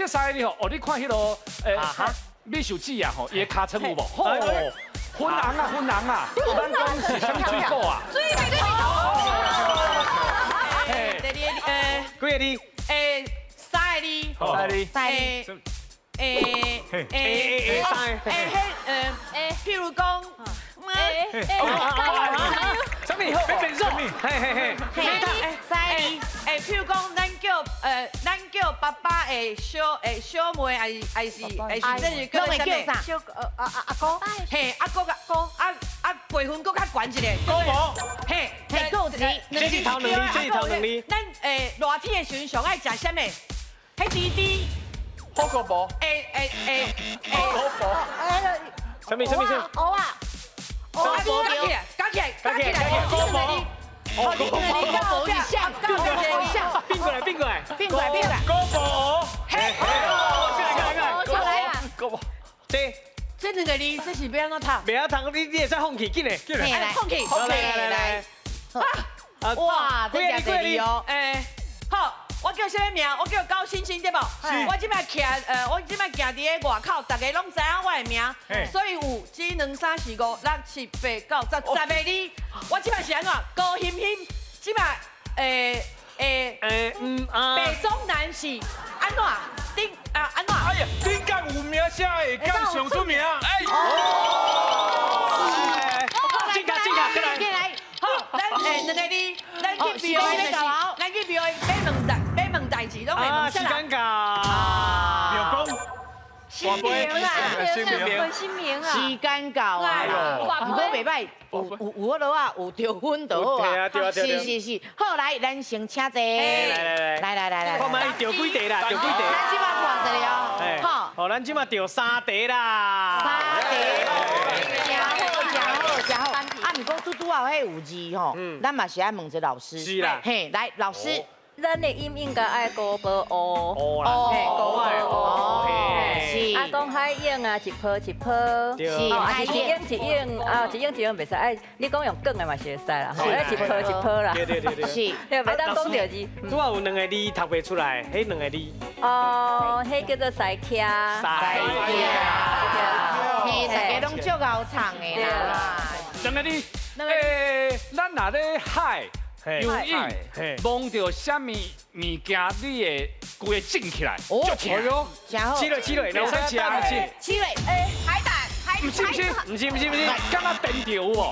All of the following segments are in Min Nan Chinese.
這三个字吼，哦，你看彼个美秀姊啊吼，伊的尻川有無？吼，粉紅啊，粉紅啊，咱講是啥物水果啊？水蜜桃。嘿，第二個幾個字？三個字。三個字。欸欸欸欸三個。欸彼譬如講，欸欸，啥物？變變數？嘿嘿嘿。三個字。欸，譬如講，咱叫爸爸的小妹，還是這是叫啥物？小阿公。嘿，阿公甲啊啊輩分閣較懸一個。姑母。嘿，嘿，夠字。這是頭兩字，這是頭兩字。咱熱天的時陣上愛食啥物？彼甜甜。火鍋無？欸欸欸欸。火鍋無？啥物啥物啥物？蚵仔。蚵仔，加起來，加起來，加起來。姑母。哦，你你你像，變過來，變過來，變過來，變過來。姑母。嘿，過來過來過來。姑母。這兩個字，這是欲按怎讀？袂曉讀，你會使放棄，緊嘞，緊嘞。放棄，放棄，來來來。哇，這誠濟字哦。欸，好，我叫啥物名？我叫高欣欣，對無？我這擺徛，我這擺行佇个外口，逐家攏知影我的名，所以有一、兩、三、四、五、六、七、八、九、十，十个字。我這擺是按怎？高欣欣，這擺，北中南是按怎？頂啊按怎？哎呀，頂港有名聲的，港上出名。哎。進卡進卡，過來。進來。好，咱兩個字，咱去廟會就是，咱去廟會欲問代誌，攏會問時間到。廟公。新名啊，新名啊，時間到啊，毋過袂䆀，有有彼落啊，有著分就好啊。是是是，好來，咱先請坐。來來來，來來來來。看覓著幾題啦，著幾題。咱這擺看一下哦。好，好，咱這擺著三題啦。三題，誠好，誠好，誠好。啊，毋過拄拄仔彼有字吼，咱嘛是愛問一下老師。是啦。嘿，來，老師。咱的音應該愛高波烏，烏啦，高波烏，是。啊，講海湧啊，一波一波，是。啊，一湧一湧，啊，一湧一湧袂使，愛你講用捲的嘛是會使啦，吼，愛一波一波啦。對對對對。是。對，袂當講著字。拄仔有兩個字讀袂出來，彼兩個字。哦，彼叫做西徛。西徛。嘿，大家攏足𠢕唱的啦。兩個字，欸，咱若咧海游泳，摸著啥物物件，你會規个震起來，足痛喲。誠好。起來起來，會使吃起。起來。欸，海膽，海毋是毋是毋是毋是毋是，敢若電著有無？哦，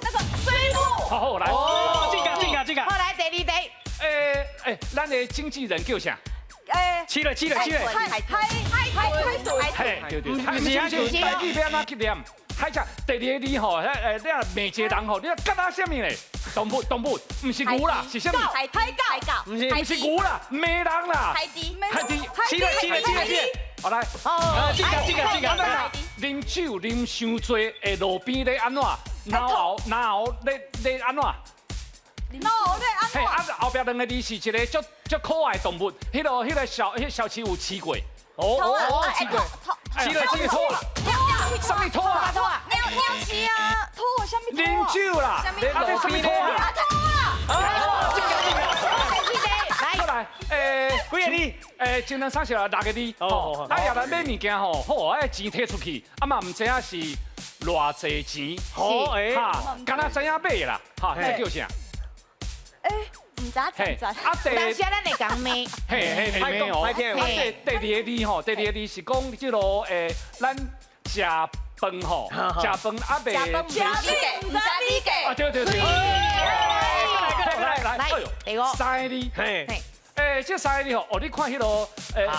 那個水母。好好來。哦，這個這個這個。好來，第二題。欸欸，咱的經紀人叫啥？欸，起來起來起來。海海海海海嘿，對對。毋是毋是，台語欲按怎去念？海賊，第二個字吼，你若罵一個人吼，你若甲他啥物咧？動物動物，毋是牛啦，是啥物？海海狗海狗，毋是毋是牛啦，罵人啦。海豬海豬，起來起來起來起來。好來，哦，這個這個這個。啉酒啉傷濟，會路邊咧按怎？腦喉腦喉咧咧按怎？腦喉咧按怎？嘿，啊後壁兩個字是一個足足可愛動物，彼個小彼小飼有飼過。哦哦，飼過。飼過飼過。啥物兔啊？兔啊！貓貓鼠啊，兔啥物兔？啉酒啦！啊，這啥物兔啊？兔啊！這個這個。來，過來，欸，幾個字？欸，一兩三四五六個字。哦，啊，也來買物件吼，好，愛錢提出去，啊嘛毋知影是偌濟錢，好，欸，哈，敢若知影買啦，哈，這叫啥？欸，毋知影知。啊，第，當時咱會共罵，嘿嘿，會罵哦。啊，第二個字吼，第二個字是講這個欸，咱食飯吼，食飯啊袂，食飯毋知你嘅，毋知你嘅。啊對對對。來來來來，第五，三個字，嘿，欸，這三個字吼，哦，你看彼個欸，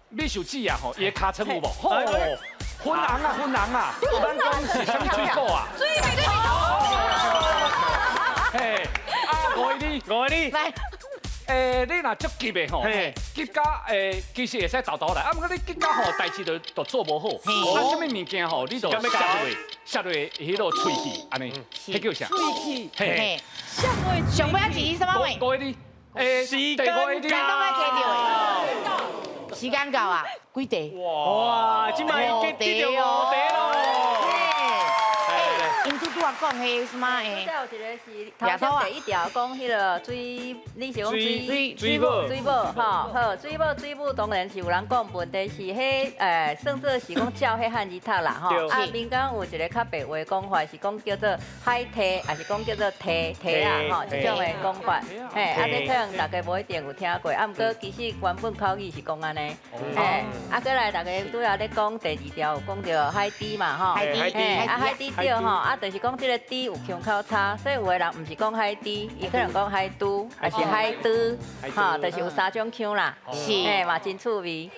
美秀姊啊吼，伊的尻川有無？吼，粉紅啊粉紅啊，咱講是啥物水果啊？水蜜桃。嘿，啊五個字，五個字，來。欸，你若足急的吼，急甲欸，其實會使沓沓來，啊，毋過你急甲吼，代誌就就做無好。啊，啥物物件吼，你就摔落，摔落彼個喙齒，按呢，彼叫啥？喙齒。嘿。上尾一字啥物話？五個字。欸，時間到。攏愛提著的。時間到啊，幾題？哇，這擺已經得著五題咯。因拄拄仔講彼什麼的？拄才有一個是頭先第一條講彼个水，你是講水水母。水母吼，好，水母水母當然是有人講問題是彼算做是講照彼漢字讀啦吼。啊，民間有一個較白話講法是講叫做海堤，抑是講叫做堤堤啊吼，這種的講法。嘿，啊，這可能大家無一定有聽過，啊，毋過其實原本口語是講按呢。嘿，啊，過來大家拄仔咧講第二條有講著海豬嘛吼。海豬。嘿，啊海豬對吼，啊就是講這個豬有腔口差，所以有的人毋是講海豬，伊可能講海豬，抑是海豬，吼，就是有三種腔啦。嘿，嘛真趣味。